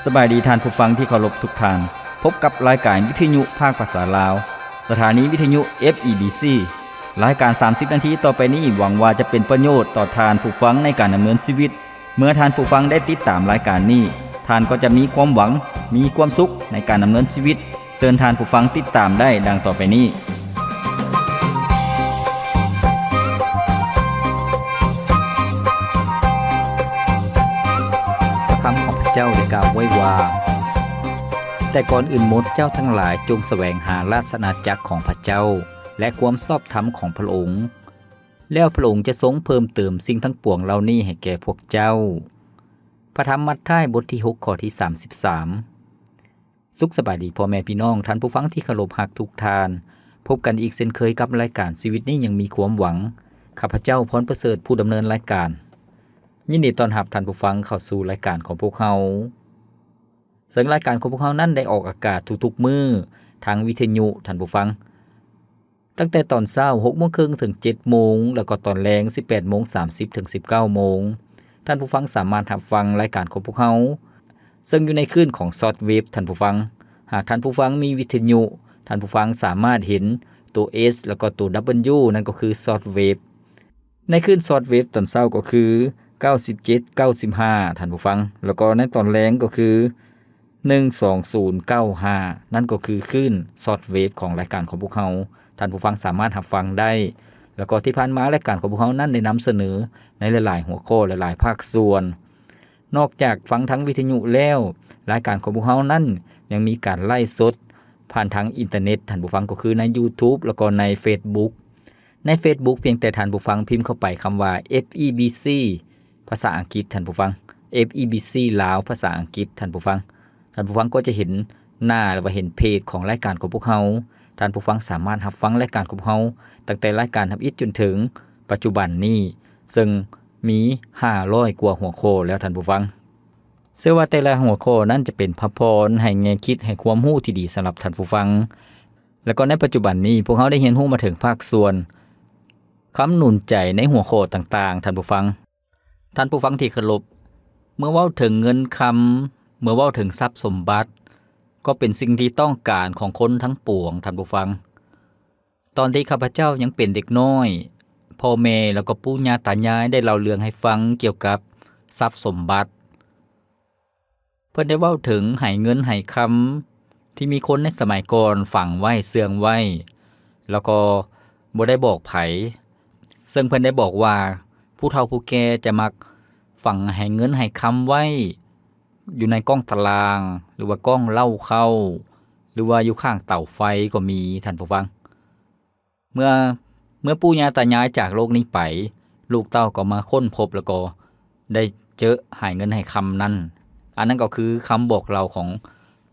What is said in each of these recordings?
ສະບາຍດີທ່ານຜູ້ຟັງທີ່ເຄົາລົບທຸກທ່ານ. ພົບກັບລາຍການວິທະຍຸພາກພາສາລາວ, ສະຖານີວິທະຍຸ ເອັຟ ອີ ບີ ຊີ. ລາຍການສາມສິບນາທີຕໍ່ໄປນີ້ ຫວັງວ່າຈະເປັນປະໂຫຍດຕໍ່ທ່ານຜູ້ຟັງໃນການດຳເນີນຊີວິດ. ເມື່ອທ່ານຜູ້ຟັງໄດ້ຕິດຕາມລາຍການນີ້, ທ່ານກໍຈະມີຄວາມຫວັງ, ມີຄວາມສຸກໃນການດຳເນີນຊີວິດ. ເຊີນທ່ານຜູ້ຟັງຕິດຕາມໄດ້ດັ່ງຕໍ່ໄປນີ້. ພະຄຳຂອງພະເຈົ້າໄດ້ກ່າວໄວ້ວ່າ, ແຕ່ກ່ອນອື່ນໝົດເຈົ້າທັງຫຼາຍຈົ່ງສະແຫວງຫາລາຊະອານາຈັກຂອງພະເຈົ້າ ແລະ ຄວາມຊອບທຳຂອງພະອົງ, ແລ້ວພະອົງຈະຊົງເພີ່ມເຕີມສິ່ງທັງປວງເຫຼົ່ານີ້ໃຫ້ແກ່ພວກເຈົ້າ. ພະທຳມັດທາຍ ບົດທີຫົກ ຂໍ້ທີສາມສິບສາມ. ສຸກສະບາຍດີພໍ່ແມ່ພີ່ນ້ອງ, ທ່ານຜູ້ຟັງທີ່ເຄົາລົບຮັກທຸກທ່ານ. ພົບກັນອີກເຊັ່ນເຄີຍກັບລາຍການຊີວິດນີ້ຍັງມີຄວາມຫວັງ. ຂ້າພະເຈົ້າ ພອນປະເສີດ ຜູ້ດຳເນີນລາຍການ. ຍິນດີຕ້ອນຮັບທ່ານຜູ້ຟັງເຂົ້າສູ່ລາຍການຂອງພວກເຮົາ. ເຊິ່ງລາຍການຂອງພວກເຮົານັ້ນໄດ້ອອກອາກາດທຸກໆມື້ທາງວິທະຍຸ, ທ່ານຜູ້ຟັງ. ຕັ້ງແຕ່ຕອນເຊົ້າຫົກໂມງເຄິ່ງເຖິງເຈັດໂມງ, ແລ້ວກໍຕອນແລງສິບແປດໂມງສາມສິບເຖິງສິບເກົ້າໂມງ. ທ່ານຜູ້ຟັງສາມາດຮັບຟັງລາຍການຂອງພວກເຮົາ, ເຊິ່ງຢູ່ໃນຄື້ນຂອງຊອດເວບ, ທ່ານຜູ້ຟັງ. ຫາກທ່ານຜູ້ຟັງມີວິທະຍຸ, ທ່ານຜູ້ຟັງສາມາດເຫັນໂຕ S ແລ້ວກໍໂຕ W, ນັ້ນກໍຄືຊອດເວບ. ໃນຄື້ນຊອດເວບຕອນເຊົ້າກໍຄືເກົ້າສິບເຈັດ ເກົ້າສິບຫ້າ ທ່ານຜູ້ຟັງ, ແລ້ວກໍໃນຕອນແລງກໍຄື ໜຶ່ງສອງສູນເກົ້າຫ້າ ນັ້ນກໍຄືຄື້ນຊອດເວບຂອງລາຍການຂອງພວກເຮົາ, ທ່ານຜູ້ຟັງສາມາດຮັບຟັງໄດ້. ແລ້ວກໍທີ່ຜ່ານມາລາຍການຂອງພວກເຮົານັ້ນໄດ້ນຳສະເໜີໃນຫຼາຍໆຫົວຂໍ້ ຫຼາຍໆພາກສ່ວນ. ນອກຈາກຟັງທາງວິທະຍຸແລ້ວ, ລາຍການຂອງພວກເຮົານັ້ນຍັງມີການໄລຟ໌ສົດຜ່ານທາງອິນເຕີເນັດ, ທ່ານຜູ້ຟັງ, ກໍຄືໃນ YouTube ແລ້ວກໍໃນ Facebook. ໃນ Facebook ພຽງແຕ່ທ່ານຜູ້ຟັງພິມເຂົ້າໄປຄຳວ່າ FEBC ພາສາອັງກິດ, ທ່ານຜູ້ຟັງ, FEBC ລາວ ພາສາອັງກິດ, ທ່ານຜູ້ຟັງ. ທ່ານຜູ້ຟັງກໍຈະເຫັນໜ້າ ຫຼືວ່າເຫັນເພຈຂອງລາຍການຂອງພວກເຮົາ. ທ່ານຜູ້ຟັງສາມາດຮັບຟັງລາຍການຂອງພວກເຮົາ ຕັ້ງແຕ່ລາຍການທຳອິດຈົນເຖິງປັດຈຸບັນນີ້, ເຊິ່ງມີຫ້າຮ້ອຍກວ່າຫົວຂໍ້ແລ້ວ, ທ່ານຜູ້ຟັງ. ເຊື່ອວ່າແຕ່ລະຫົວຂໍ້ນັ້ນຈະເປັນພະພອນ, ໃຫ້ແງ່ຄິດ, ໃຫ້ຄວາມຮູ້ທີ່ດີສຳລັບທ່ານຜູ້ຟັງ. ແລ້ວກໍໃນປັດຈຸບັນນີ້, ພວກເຮົາໄດ້ຮຽນຮູ້ມາເຖິງພາກສ່ວນຄຳໜູນໃຈໃນຫົວຂໍ້ຕ່າງໆ, ທ່ານຜູ້ຟັງ. ທ່ານຜູ້ຟັງທີ່ເຄົາລົບ, ເມື່ອເວົ້າເຖິງເງິນຄຳ, ເມື່ອເວົ້າເຖິງຊັບສົມບັດ, ກໍເປັນສິ່ງທີ່ຕ້ອງການຂອງຄົນທັງປວງ, ທ່ານຜູ້ຟັງ. ຕອນທີ່ຂ້າພະເຈົ້າຍັງເປັນເດັກນ້ອຍ, ພໍ່ແມ່ ແລ້ວກໍປູ່ຍ່າຕາຍາຍໄດ້ເລົ່າເລື່ອງໃຫ້ຟັງກ່ຽວກັບຊັບສົມບັດ. ເພິ່ນໄດ້ເວົ້າເຖິງໄຫເງິນໄຫຄຳທີ່ມີຄົນໃນສະໄໝກ່ອນຝັງໄວ້, ເຊື່ອງໄວ້, ແລ້ວກໍບໍ່ໄດ້ບອກໃຜ. ເຊິ່ງເພິ່ນໄດ້ບອກວ່າ ຜູ້ເຖົ້າຜູ້ແກ່ຈະມັກຝັງໄຫເງິນໄຫຄຳໄວ້ຢູ່ໃນກ້ອງຕະລ່າງ ຫຼືວ່າກ້ອງເລົ້າເຂົ້າ ຫຼືວ່າຢູ່ຂ້າງເຕົາໄຟກໍມີ, ທ່ານຜູ້ຟັງ. ເມື່ອ, ເມື່ອປູ່ຍ່າຕາຍາຍຈາກໂລກນີ້ໄປ, ລູກເຕົ້າກໍມາຄົ້ນພົບ ແລ້ວກໍໄດ້ເຈີໄຫເງິນໄຫຄຳນັ້ນ. ອັນນັ້ນກໍຄືຄຳບອກເລົ່າຂອງ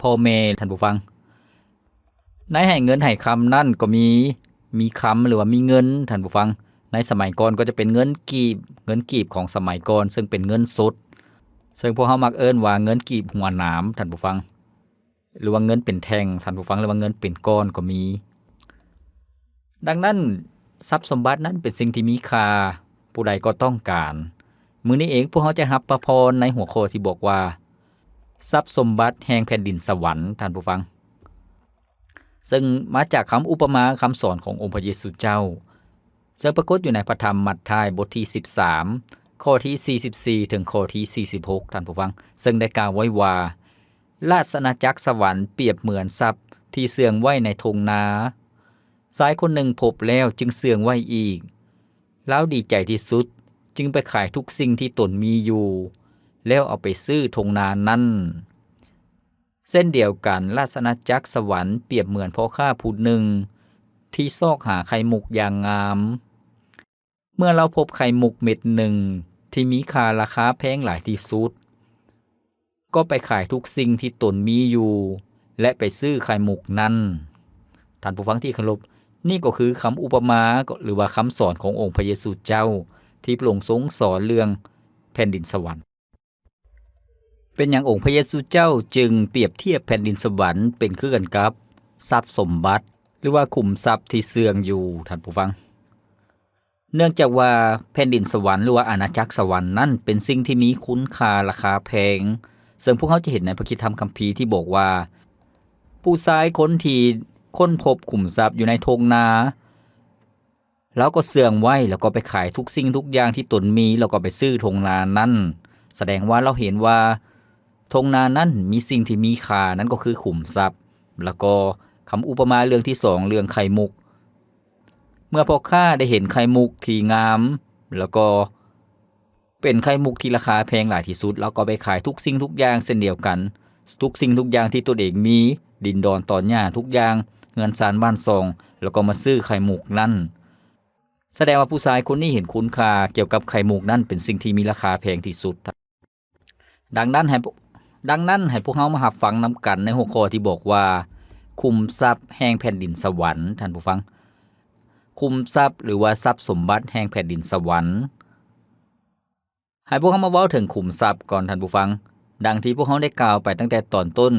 ພໍ່ແມ່, ທ່ານຜູ້ຟັງ. ໃນໄຫເງິນໄຫຄຳນັ້ນກໍມີ, ມີຄຳ ຫຼືວ່າມີເງິນ, ທ່ານຜູ້ຟັງ. ໃນສະໄໝກ່ອນກໍຈະເປັນເງິນກີບ, ເງິນກີບຂອງສະໄໝກ່ອນ, ເຊິ່ງເປັນເງິນສົດ, ເຊິ່ງພວກເຮົາມັກເອີ້ນວ່າເງິນກີບຫົວໜາມ, ທ່ານຜູ້ຟັງ. ຫຼືວ່າເງິນເປັນແທ່ງ, ທ່ານຜູ້ຟັງ, ຫຼືວ່າເງິນເປັນກ້ອນກໍມີ. ດັ່ງນັ້ນ, ຊັບສົມບັດນັ້ນເປັນສິ່ງທີ່ມີຄ່າ, ຜູ້ໃດກໍຕ້ອງການ. ມື້ນີ້ເອງ, ພວກເຮົາຈະຮັບພະພອນໃນຫົວຂໍ້ທີ່ບອກວ່າ ຊັບສົມບັດແຫ່ງແຜ່ນດິນສະຫວັນ, ທ່ານຜູ້ຟັງ. ເຊິ່ງມາຈາກຄຳອຸປະມາຄຳສອນຂອງອົງພະເຢຊູເຈົ້າ, ເຊິ່ງປາກົດຢູ່ໃນພະທຳມັດທາຍ ບົດທີສິບສາມ ຂໍ້ທີສີ່ສິບສີ່ ເຖິງຂໍ້ທີສີ່ສິບຫົກ, ທ່ານຜູ້ຟັງ, ເຊິ່ງໄດ້ກ່າວໄວ້ວ່າ, ລາຊະອານາຈັກສະຫວັນປຽບເໝືອນຊັບທີ່ເຊື່ອງໄວ້ໃນທົ່ງນາ. ຊາຍຄົນໜຶ່ງພົບແລ້ວຈຶ່ງເຊື່ອງໄວ້ອີກ. ລາວດີໃຈທີ່ສຸດ, ຈຶ່ງໄປຂາຍທຸກສິ່ງທີ່ຕົນມີຢູ່, ແລ້ວເອົາໄປຊື້ທົ່ງນານັ້ນ. ເຊັ່ນດຽວກັນ, ລາຊະອານາຈັກສະຫວັນປຽບເໝືອນພໍ່ຄ້າຜູ້ໜຶ່ງທີ່ຊອກຫາໄຂ່ມຸກຢ່າງງາມ. ເມື່ອລາວພົບໄຂ່ມຸກເມັດໜຶ່ງທີ່ມີຄ່າລາຄາແພງຫຼາຍທີ່ສຸດ, ກໍໄປຂາຍທຸກສິ່ງທີ່ຕົນມີຢູ່ ແລະ ໄປຊື້ໄຂ່ມຸກນັ້ນ. ທ່ານຜູ້ຟັງທີ່ເຄົາລົບ, ນີ້ກໍຄືຄຳອຸປະມາ ຫຼືວ່າຄຳສອນຂອງອົງພະເຢຊູເຈົ້າ ທີ່ພະອົງຊົງສອນເລື່ອງແຜ່ນດິນສະຫວັນ. ເປັນຫຍັງອົງພະເຢຊູເຈົ້າຈຶ່ງປຽບທຽບແຜ່ນດິນສະຫວັນເປັນຄືກັນກັບຊັບສົມບັດ ຫຼືວ່າຂຸມຊັບທີ່ເຊື່ອງຢູ່, ທ່ານຜູ້ຟັງ? ເນື່ອງຈາກວ່າແຜ່ນດິນສະຫວັນ ຫຼືວ່າອານາຈັກສະຫວັນນັ້ນເປັນສິ່ງທີ່ມີຄຸນຄ່າລາຄາແພງ, ເຊິ່ງພວກເຮົາຈະເຫັນໃນພະຄຣິສຕະທຳຄຳພີທີ່ບອກວ່າ ຜູ້ຊາຍຄົນທີ່ຄົ້ນພົບຂຸມຊັບຢູ່ໃນທົ່ງນາ ລາວກໍເຊື່ອງໄວ້ ແລ້ວກໍໄປຂາຍທຸກສິ່ງທຸກຢ່າງທີ່ຕົນມີ ແລ້ວກໍໄປຊື້ທົ່ງນານັ້ນ. ສະແດງວ່າລາວເຫັນວ່າທົ່ງນານັ້ນມີສິ່ງທີ່ມີຄ່າ ນັ້ນກໍຄືຂຸມຊັບ. ແລ້ວກໍຄຳອຸປະມາເລື່ອງທີສອງ ເລື່ອງໄຂ່ມຸກ. ເມື່ອພໍ່ຄ້າໄດ້ເຫັນໄຂ່ມຸກທີ່ງາມ ແລ້ວກໍເປັນໄຂ່ມຸກທີ່ລາຄາແພງຫຼາຍທີ່ສຸດ ລາວກໍໄປຂາຍທຸກສິ່ງທຸກຢ່າງເຊັ່ນດຽວກັນ, ທຸກສິ່ງທຸກຢ່າງທີ່ຕົນເອງມີ, ດິນດອນຕອນຫຍ້າທຸກຢ່າງ, ເຮືອນຊານບ້ານຊ່ອງ, ແລ້ວກໍມາຊື້ໄຂ່ມຸກນັ້ນ. ສະແດງວ່າຜູ້ຊາຍຄົນນີ້ເຫັນຄຸນຄ່າກ່ຽວກັບໄຂ່ມຸກນັ້ນເປັນສິ່ງທີ່ມີລາຄາແພງທີ່ສຸດ. ດັ່ງນັ້ນໃຫ້ ດັ່ງນັ້ນໃຫ້ພວກເຮົາມາຮັບຟັງນຳກັນໃນຫົວຂໍ້ທີ່ບອກວ່າ ຂຸມຊັບແຫ່ງແຜ່ນດິນສະຫວັນ, ທ່ານຜູ້ຟັງ. ຂຸມຊັບ ຫຼືວ່າຊັບສົມບັດແຫ່ງແຜ່ນດິນສະຫວັນ. ໃຫ້ພວກເຮົາມາເວົ້າເຖິງຂຸມຊັບກ່ອນ, ທ່ານຜູ້ຟັງ. ດັ່ງທີ່ພວກເຮົາໄດ້ກ່າວໄປຕັ້ງແຕ່ຕອນຕົ້ນ,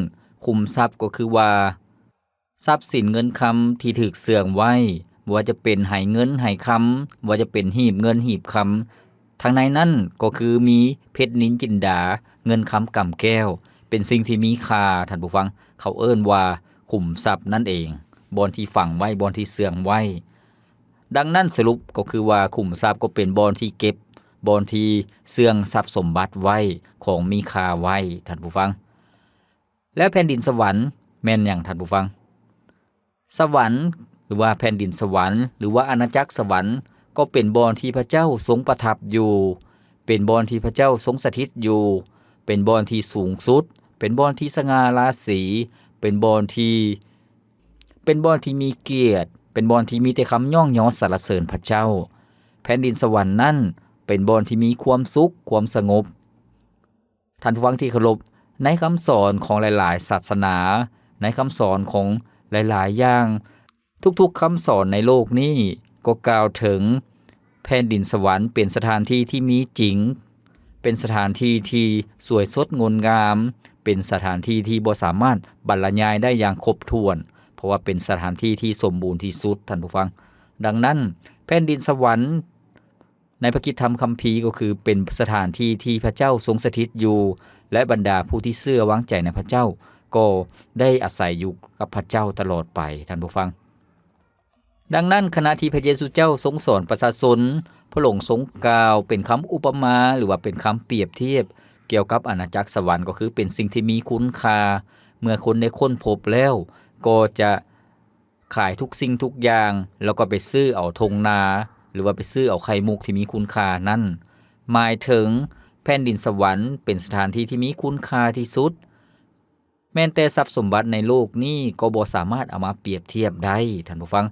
ຂຸມຊັບກໍຄືວ່າ ຊັບສິນເງິນຄຳທີ່ຖືກເຊື່ອງໄວ້, ບໍ່ວ່າຈະເປັນໄຫເງິນໄຫຄຳ, ບໍ່ວ່າຈະເປັນຫີບເງິນຫີບຄຳ, ທາງໃນນັ້ນກໍຄືມີເພັດນິນຈິນດາ, ເງິນຄຳກຳແກ້ວ, ເປັນສິ່ງທີ່ມີຄ່າ, ທ່ານຜູ້ຟັງ, ເຂົາເອີ້ນວ່າຂຸມຊັບນັ້ນເອງ, ບ່ອນທີ່ຝັງໄວ້, ບ່ອນທີ່ເຊື່ອງໄວ້. ດັ່ງນັ້ນສະຫຼຸບກໍຄືວ່າຂຸມຊັບກໍເປັນບ່ອນທີ່ເກັບ, ບ່ອນທີ່ເຊື່ອງຊັບສົມບັດໄວ້, ຂອງມີຄ່າໄວ້, ທ່ານຜູ້ຟັງ. ແລ້ວແຜ່ນດິນສະຫວັນແມ່ນຫຍັງ, ທ່ານຜູ້ຟັງ? ສະຫວັນ ຫຼືວ່າແຜ່ນດິນສະຫວັນ ຫຼືວ່າອານາຈັກສະຫວັນ ກໍເປັນບ່ອນທີ່ພະເຈົ້າຊົງປະທັບຢູ່, ເປັນບ່ອນທີ່ພະເຈົ້າຊົງສະຖິດຢູ່, ເປັນບ່ອນທີ່ສູງສຸດ, ເປັນບ່ອນທີ່ສະຫງ່າລາສີ, ເປັນບ່ອນທີ່ ເປັນບ່ອນທີ່ມີກຽດ, ເປັນບ່ອນທີ່ມີແຕ່ຄຳຍ້ອງຍໍສັນລະເສີນພະເຈົ້າ. ແຜ່ນດິນສະຫວັນນັ້ນເປັນບ່ອນທີ່ມີຄວາມສຸກ, ຄວາມສະຫງົບ. ທ່ານຜູ້ຟັງທີ່ເຄົາລົບ, ໃນຄຳສອນຂອງຫຼາຍໆສາສະໜາ, ໃນຄຳສອນຂອງຫຼາຍໆຢ່າງ, ທຸກໆຄຳສອນໃນໂລກນີ້ກໍກ່າວເຖິງແຜ່ນດິນສະຫວັນເປັນສະຖານທີ່ທີ່ມີຈິງ, ເປັນສະຖານທີ່ທີ່ສວຍສົດງົດງາມ, ເປັນສະຖານທີ່ທີ່ບໍ່ສາມາດບັນລະຍາຍໄດ້ຢ່າງຄົບຖ້ວນ, ເພາະວ່າເປັນສະຖານທີ່ທີ່ສົມບູນທີ່ສຸດ, ທ່ານຜູ້ຟັງ. ດັ່ງນັ້ນ, ແຜ່ນດິນສະຫວັນ ໃນພະຄຣິສຕະທຳຄຳພີກໍຄືເປັນສະຖານທີ່ທີ່ພະເຈົ້າຊົງສະຖິດຢູ່ ແລະ ບັນດາຜູ້ທີ່ເຊື່ອວາງໃຈໃນພະເຈົ້າກໍໄດ້ອາໄສຢູ່ກັບພະເຈົ້າຕະຫຼອດໄປ, ທ່ານຜູ້ຟັງ. ດັ່ງນັ້ນ, ຂະນະທີ່ພະເຢຊູເຈົ້າຊົງສອນປະຊາຊົນ, ພະອົງຊົງກ່າວເປັນຄຳອຸປະມາ ຫຼືວ່າເປັນຄຳປຽບທຽບກ່ຽວກັບອານາຈັກສະຫວັນ, ກໍຄືເປັນສິ່ງທີ່ມີຄຸນຄ່າ, ເມື່ອຄົນໄດ້ຄົ້ນພົບແລ້ວ ກໍຈະ ຂາຍທຸກສິ່ງທຸກຢ່າງ ແລ້ວກໍໄປຊື້ເອົາທົ່ງນາ ຫຼືວ່າໄປຊື້ເອົາໄຂ່ມຸກທີ່ມີຄຸນຄ່ານັ້ນ. ໝາຍເຖິງແຜ່ນດິນສະຫວັນເປັນສະຖານທີ່ທີ່ມີຄຸນຄ່າທີ່ສຸດ. ແມ່ນແຕ່ຊັບສົມບັດໃນໂລກນີ້ກໍບໍ່ສາມາດເອົາມາປຽບທຽບໄດ້, ທ່ານຜູ້ຟັງ.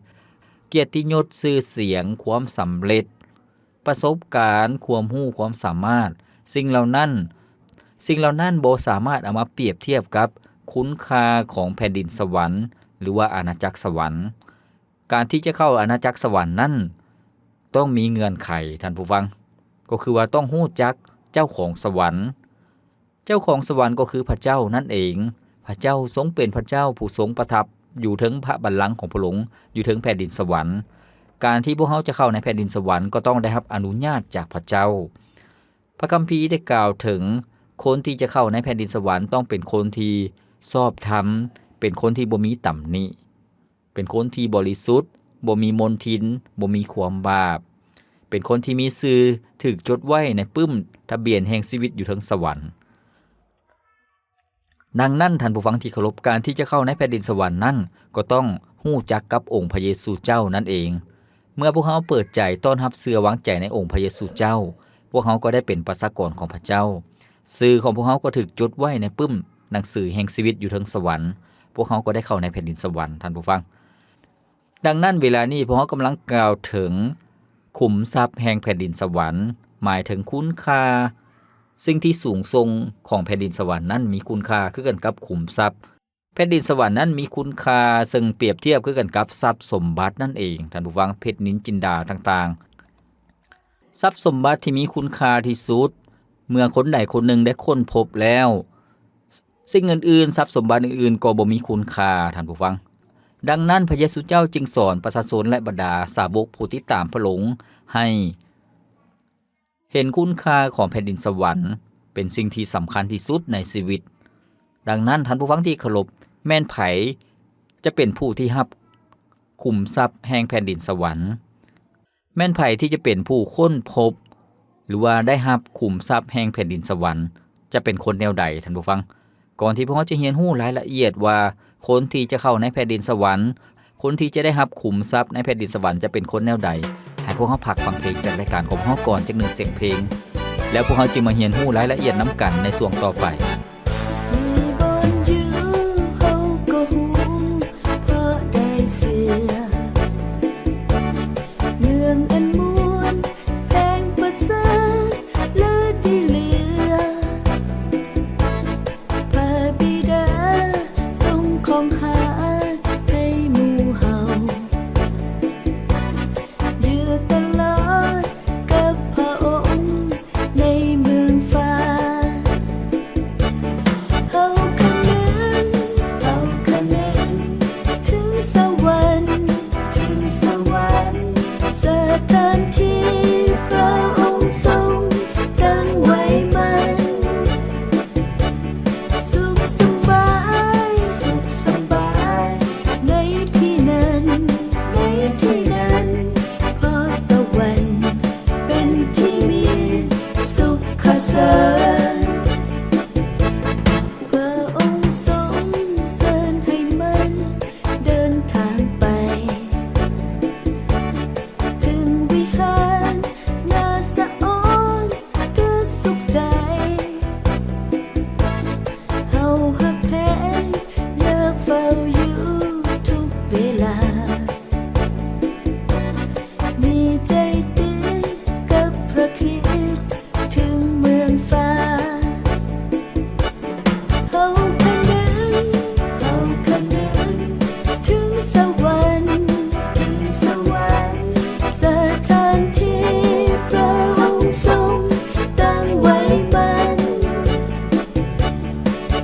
ກຽດຕິຍົດ, ຊື່ສຽງ, ຄວາມສຳເລັດ, ປະສົບການ, ຄວາມຮູ້, ຄວາມສາມາດ, ສິ່ງເຫຼົ່ານັ້ນ, ສິ່ງເຫຼົ່ານັ້ນບໍ່ສາມາດເອົາມາປຽບທຽບກັບຄຸນຄ່າຂອງແຜ່ນດິນສະຫວັນ ຫຼືວ່າອານາຈັກສະຫວັນ. ການທີ່ຈະເຂົ້າອານາຈັກສະຫວັນນັ້ນ ຕ້ອງມີເງື່ອນໄຂ, ທ່ານຜູ້ຟັງ, ກໍຄືວ່າຕ້ອງຮູ້ຈັກເຈົ້າຂອງສະຫວັນ. ເຈົ້າຂອງສະຫວັນກໍຄືພະເຈົ້ານັ້ນເອງ. ພະເຈົ້າຊົງເປັນພະເຈົ້າຜູ້ຊົງປະທັບຢູ່ເທິງພະບັນລັງຂອງພະອົງ, ຢູ່ເທິງແຜ່ນດິນສະຫວັນ. ການທີ່ພວກເຮົາຈະເຂົ້າໃນແຜ່ນດິນສະຫວັນກໍຕ້ອງໄດ້ຮັບອະນຸຍາດຈາກພະເຈົ້າ. ພະຄຳພີໄດ້ກ່າວເຖິງຄົນທີ່ຈະເຂົ້າໃນແຜ່ນດິນສະຫວັນຕ້ອງເປັນຄົນທີ່ຊອບທຳ, ເປັນຄົນທີ່ບໍ່ມີຕຳໜິ. ເປັນຄົນທີ່ບໍລິສຸດ, ບໍ່ມີມົນທິນ, ບໍ່ມີຄວາມບາບ, ເປັນຄົນທີ່ມີຊື່ຖືກຈົດໄວ້ໃນປຶ້ມທະບຽນແຫ່ງຊີວິດຢູ່ເທິງສະຫວັນ. ດັ່ງນັ້ນ, ທ່ານຜູ້ຟັງທີ່ເຄົາລົບ, ການທີ່ຈະເຂົ້າໃນແຜ່ນດິນສະຫວັນນັ້ນ, ກໍຕ້ອງຮູ້ຈັກກັບອົງພະເຢຊູເຈົ້ານັ້ນເອງ. ເມື່ອພວກເຮົາເປີດໃຈຕ້ອນຮັບເຊື່ອວາງໃຈໃນອົງພະເຢຊູເຈົ້າ, ພວກເຮົາກໍໄດ້ເປັນປະຊາກອນຂອງພະເຈົ້າ. ຊື່ຂອງພວກເຮົາກໍຖືກຈົດໄວ້ໃນປຶ້ມໜັງສືແຫ່ງຊີວິດຢູ່ເທິງສະຫວັນ. ພວກເຮົາກໍໄດ້ເຂົ້າໃນແຜ່ນດິນສະຫວັນ, ທ່ານຜູ້ຟັງ. ດັ່ງນັ້ນ, ເວລານີ້ພວກເຮົາກຳລັງກ່າວເຖິງຂຸມຊັບແຫ່ງແຜ່ນດິນສະຫວັນ, ໝາຍເຖິງຄຸນຄ່າ, ສິ່ງທີ່ສູງສົ່ງຂອງແຜ່ນດິນສະຫວັນນັ້ນມີຄຸນຄ່າຄືກັນກັບຂຸມຊັບ. ແຜ່ນດິນສະຫວັນນັ້ນມີຄຸນຄ່າເຊິ່ງປຽບທຽບຄືກັນກັບຊັບສົມບັດນັ້ນເອງ, ທ່ານຜູ້ຟັງ, ເພັດນິນຈິນດາຕ່າງໆ. ຊັບສົມບັດທີ່ມີຄຸນຄ່າທີ່ສຸດ, ເມື່ອຄົນໃດຄົນໜຶ່ງໄດ້ຄົ້ນພົບແລ້ວ, ສິ່ງອື່ນໆ, ຊັບສົມບັດອື່ນໆ ກໍບໍ່ມີຄຸນຄ່າ, ທ່ານຜູ້ຟັງ. ດັ່ງນັ້ນ, ພະເຢຊູເຈົ້າຈຶ່ງສອນປະຊາຊົນ ແລະ ບັນດາສາວົກຜູ້ຕິດຕາມພະອົງໃຫ້ເຫັນຄຸນຄ່າຂອງແຜ່ນດິນສະຫວັນ, ເປັນສິ່ງທີ່ສຳຄັນທີ່ສຸດໃນຊີວິດ. ດັ່ງນັ້ນ ທ່ານຜູ້ຟັງທີ່ເຄົາລົບ, ແມ່ນໃຜຈະເປັນຜູ້ທີ່ຮັບຂຸມຊັບແຫ່ງແຜ່ນດິນສະຫວັນ? ແມ່ນໃຜທີ່ຈະເປັນຜູ້ຄົ້ນພົບ ຫຼືວ່າໄດ້ຮັບຂຸມຊັບແຫ່ງແຜ່ນດິນສະຫວັນ? ຈະເປັນຄົນແນວໃດ, ທ່ານຜູ້ຟັງ? ກ່ອນທີ່ພວກເຮົາຈະຮຽນຮູ້ລາຍລະອຽດວ່າ ຄົນທີ່ຈະເຂົ້າໃນແຜ່ນດິນສະຫວັນ, ຄົນທີ່ຈະໄດ້ຮັບຂຸມຊັບໃນແຜ່ນດິນສະຫວັນຈະເປັນຄົນແນວໃດ, ໃຫ້ພວກເຮົາພັກຟັງເພງຈາກລາຍການຂອງພວກເຮົາກ່ອນຈັກໜຶ່ງສຽງເພງ, ແລ້ວພວກເຮົາຈຶ່ງມາຮຽນຮູ້ລາຍລະອຽດນຳກັນໃນຊ່ວງຕໍ່ໄປ. ມີບ່ອນຢູ່ເຮົາກໍຮູ້ ເພາະໄດ້ເສຍ ເມືອງອັນມ່ວນ ແພງປະເສີດ ເລີດດີເຫຼືອ ພະບິດາສົ່ງຂອງຫາໃຫ້ໝູ່ເຮົາ ຢູ່ຕະຫຼອດກັບພະອົງໃນເມືອງຟ້າ. ເຮົາຄະນຶງ ເຮົາຄະນຶງ ເຖິງສະຫວັນ ເຖິງສະຫວັນ ສະຖານທີ່ພະອົງຊົງຕັ້ງໄວ້ໝັ້ນ ສຸກສະບາຍ ສຸກສະບາຍ ໃນທີ່ນັ້ນ ໃນທີ່ນັ້ນ ເພາະສະຫວັນເປັນທີ່ມີສຸກຂະເສີນ ພະອົງຊົງເຊີນໃຫ້ໝັ່ນ ເດີນທາງໄປ ເຖິງວິຫານງາສະອອນກໍສຸກໃຈ ເຮົາຮັກແພງຢາກເຝົ້າຢູ່ທຸກເວລາ ມີໃຈຕິດກັບພະຄຣິດ ເຖິງເມືອງຟ້າ ເຮົາຄະນຶງ ເຮົາຄະນຶງ ເຖິງສະຫວັນ ເຖິງສະຫວັນ ສະຖານທີ່ພະອົງຊົງຕັ້ງໄວ້ໝັ້ນ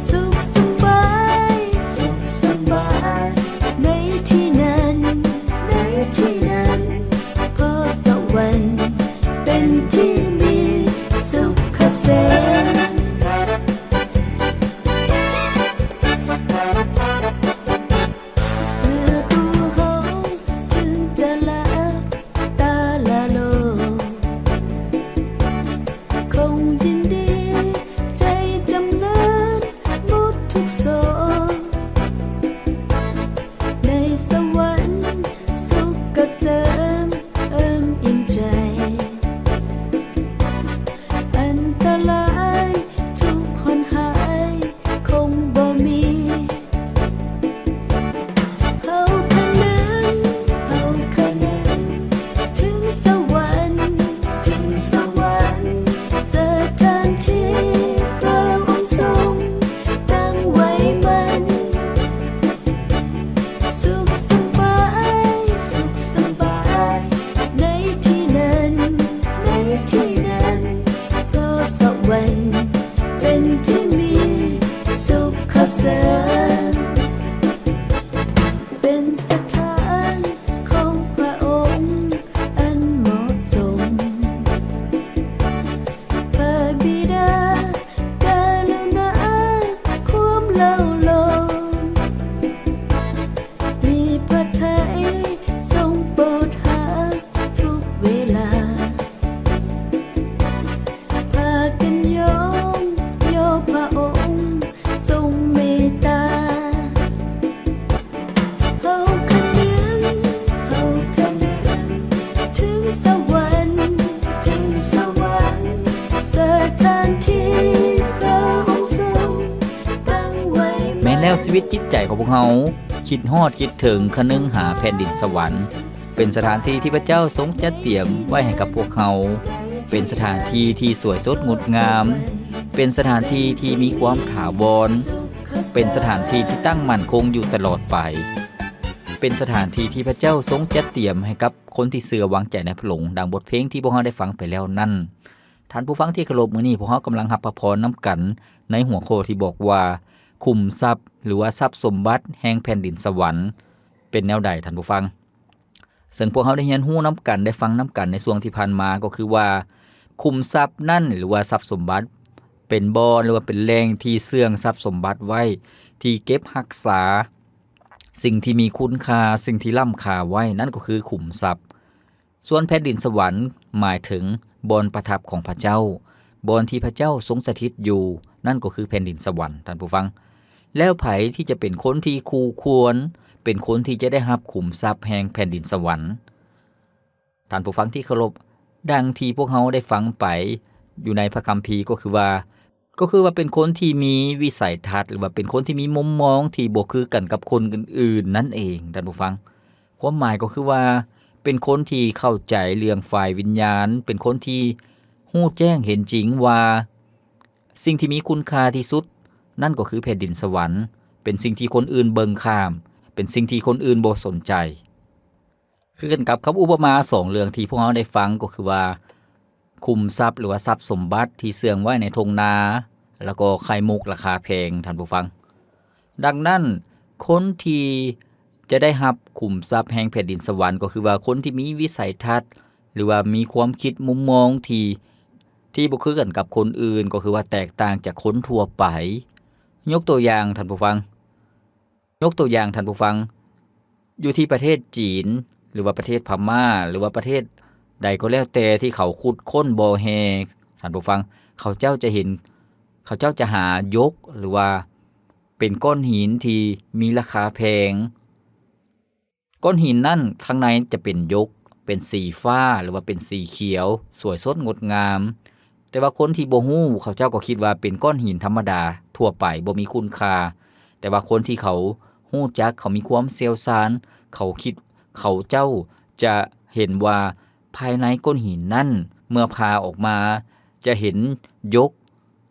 ສຸກສະບາຍ ສຸກສະບາຍ ໃນທີ່ນັ້ນ ໃນທີ່ນັ້ນ ເພາະສະຫວັນເປັນທີ່ມີສຸກຂະເສີນ ເມື່ອຕົວເຮົາເຖິງຈະຫຼັບຕາລາໂລ ຄົງຍິນດີໃຈຈຳເລີນໝົດທຸກໂສກ ໃນສະຫວັນສຸກກະເສີມເອີ່ມອີ່ມໃຈ ອັນຕະລາຍທຸກຮ້ອນຮ້າຍ ຄົງບໍ່ມີ ເຮົາຄະນຶງ ເຮົາຄະນຶງ ເຖິງສະຫວັນ ເຖິງສະຫວັນ ສະຖານທີ່ພະອົງຊົງຕັ້ງໄວ້ໝັ້ນ ສຸກສະບາຍ ສຸກສະບາຍ ໃນທີ່ນັ້ນ ໃນທີ່ນັ້ນ ເພາະສະຫວັນເປັນທີ່ມີສຸກຂະເສີນ ເປັນສະຖານຂອງພະອົງອັນເໝາະສົມ ພະບິດາກະລຸນາຄວາມເລົາໂລມ ມີພະໄທຊົງໂປດຮັກທຸກເວລາ ພາກັນຍ້ອງຍໍພະອົງຊົງເມດຕາ ເຮົາຄະນຶງ ເຮົາຄະນຶງ ເຖິງສະຫວັນ ເຖິງສະຫວັນ ສະຖານທີ່ພະອົງຊົງຕັ້ງໄວ້ ແມ່ນແລ້ວ ຊີວິດຈິດໃຈຂອງພວກເຮົາ ຄິດຮອດຄິດເຖິງ ຄະນຶງຫາແຜ່ນດິນສະຫວັນ ເປັນສະຖານທີ່ທີ່ພະເຈົ້າຊົງຈັດຕຽມໄວ້ໃຫ້ກັບພວກເຮົາ ເປັນສະຖານທີ່ທີ່ສວຍສົດງົດງາມ ເປັນສະຖານທີ່ທີ່ມີຄວາມຖາວອນ ເປັນສະຖານທີ່ທີ່ຕັ້ງໝັ້ນຄົງຢູ່ຕະຫຼອດໄປ ເປັນສະຖານທີ່ທີ່ພະເຈົ້າຊົງຈັດຕຽມໃຫ້ກັບຄົນທີ່ເຊື່ອວາງໃຈໃນພະອົງ, ດັ່ງບົດເພງທີ່ພວກເຮົາໄດ້ຟັງໄປແລ້ວນັ້ນ. ທ່ານຜູ້ຟັງທີ່ເຄົາລົບ, ມື້ນີ້ພວກເຮົາກຳລັງຮັບພະພອນນຳກັນໃນຫົວຂໍ້ທີ່ບອກວ່າ ຂຸມຊັບ ຫຼືວ່າຊັບສົມບັດແຫ່ງແຜ່ນດິນສະຫວັນ ເປັນແນວໃດທ່ານຜູ້ຟັງ? ເຊິ່ງພວກເຮົາໄດ້ຮຽນຮູ້ນຳກັນ, ໄດ້ຟັງນຳກັນໃນຊ່ວງທີ່ຜ່ານມາ ກໍຄືວ່າ ຂຸມຊັບນັ້ນ ຫຼືວ່າຊັບສົມບັດ ເປັນບ່ອນ ຫຼືວ່າເປັນແຫຼ່ງທີ່ເຊື່ອງຊັບສົມບັດໄວ້ ທີ່ເກັບຮັກສາສິ່ງທີ່ມີຄຸນຄ່າ, ສິ່ງທີ່ລ້ຳຄ່າໄວ້, ນັ້ນກໍຄືຂຸມຊັບ. ສ່ວນແຜ່ນດິນສະຫວັນໝາຍເຖິງບ່ອນປະທັບຂອງພະເຈົ້າ, ບ່ອນທີ່ພະເຈົ້າຊົງສະຖິດຢູ່, ນັ້ນກໍຄືແຜ່ນດິນສະຫວັນ, ທ່ານຜູ້ຟັງ. ແລ້ວໃຜທີ່ຈະເປັນຄົນທີ່ຄູ່ຄວນ, ເປັນຄົນທີ່ຈະໄດ້ຮັບຂຸມຊັບແຫ່ງແຜ່ນດິນສະຫວັນ? ທ່ານຜູ້ຟັງທີ່ເຄົາລົບ, ດັ່ງທີ່ພວກເຮົາໄດ້ຟັງໄປຢູ່ໃນພະຄຳພີ ກໍຄືວ່າ, ກໍຄືວ່າເປັນຄົນທີ່ມີວິໄສທັດ ຫຼືວ່າເປັນຄົນທີ່ມີມຸມມອງທີ່ບໍ່ຄືກັນກັບຄົນອື່ນໆນັ້ນເອງ, ທ່ານຜູ້ຟັງ. ຄວາມໝາຍກໍຄືວ່າ ເປັນຄົນທີ່ເຂົ້າໃຈເລື່ອງຝ່າຍວິນຍານ, ເປັນຄົນທີ່ຮູ້ແຈ້ງເຫັນຈິງວ່າ ສິ່ງທີ່ມີຄຸນຄ່າທີ່ສຸດ ນັ້ນກໍຄືແຜ່ນດິນສະຫວັນ, ເປັນສິ່ງທີ່ຄົນອື່ນເບິ່ງຂ້າມ, ເປັນສິ່ງທີ່ຄົນອື່ນບໍ່ສົນໃຈ. ຄືກັນກັບຄຳອຸປະມາສອງເລື່ອງທີ່ພວກເຮົາໄດ້ຟັງ ກໍຄືວ່າ ຂຸມຊັບ ຫຼືວ່າຊັບສົມບັດທີ່ເຊື່ອງໄວ້ໃນທົ່ງນາ, ແລ້ວກໍໄຂ່ມຸກລາຄາແພງ, ທ່ານຜູ້ຟັງ. ດັ່ງນັ້ນ, ຄົນທີ່ຈະໄດ້ຮັບຂຸມຊັບແຫ່ງແຜ່ນດິນສະຫວັນ ກໍຄືວ່າຄົນທີ່ມີວິໄສທັດ ຫຼືວ່າມີຄວາມຄິດມຸມມອງທີ່, ທີ່ບໍ່ຄືກັນກັບຄົນອື່ນ, ກໍຄືວ່າແຕກຕ່າງຈາກຄົນທົ່ວໄປ. ຍົກຕົວຢ່າງ, ທ່ານຜູ້ຟັງ, ຍົກຕົວຢ່າງ, ທ່ານຜູ້ຟັງ, ຢູ່ທີ່ປະເທດຈີນ ຫຼືວ່າປະເທດພະມ້າ ຫຼືວ່າປະເທດໃດກໍແລ້ວແຕ່ທີ່ເຂົາຂຸດຄົ້ນບໍ່ແຮ່, ທ່ານຜູ້ຟັງ, ເຂົາເຈົ້າຈະເຫັນ, ເຂົາເຈົ້າຈະຫາຢົກ ຫຼືວ່າເປັນກ້ອນຫີນທີ່ມີລາຄາແພງ. ກ້ອນຫີນນັ້ນຂ້າງໃນຈະເປັນຢົກ, ເປັນສີຟ້າ ຫຼືວ່າເປັນສີຂຽວ, ສວຍສົດງົດງາມ. ແຕ່ວ່າຄົນທີ່ບໍ່ຮູ້, ເຂົາເຈົ້າກໍຄິດວ່າເປັນກ້ອນຫີນທຳມະດາທົ່ວໄປ, ບໍ່ມີຄຸນຄ່າ. ແຕ່ວ່າຄົນທີ່ເຂົາຮູ້ຈັກ, ເຂົາມີຄວາມຊ່ຽວຊານ, ເຂົາຄິດ, ເຂົາເຈົ້າຈະເຫັນວ່າພາຍໃນກ້ອນຫີນນັ້ນ, ເມື່ອຜ່າອອກມາ, ຈະເຫັນຢົກ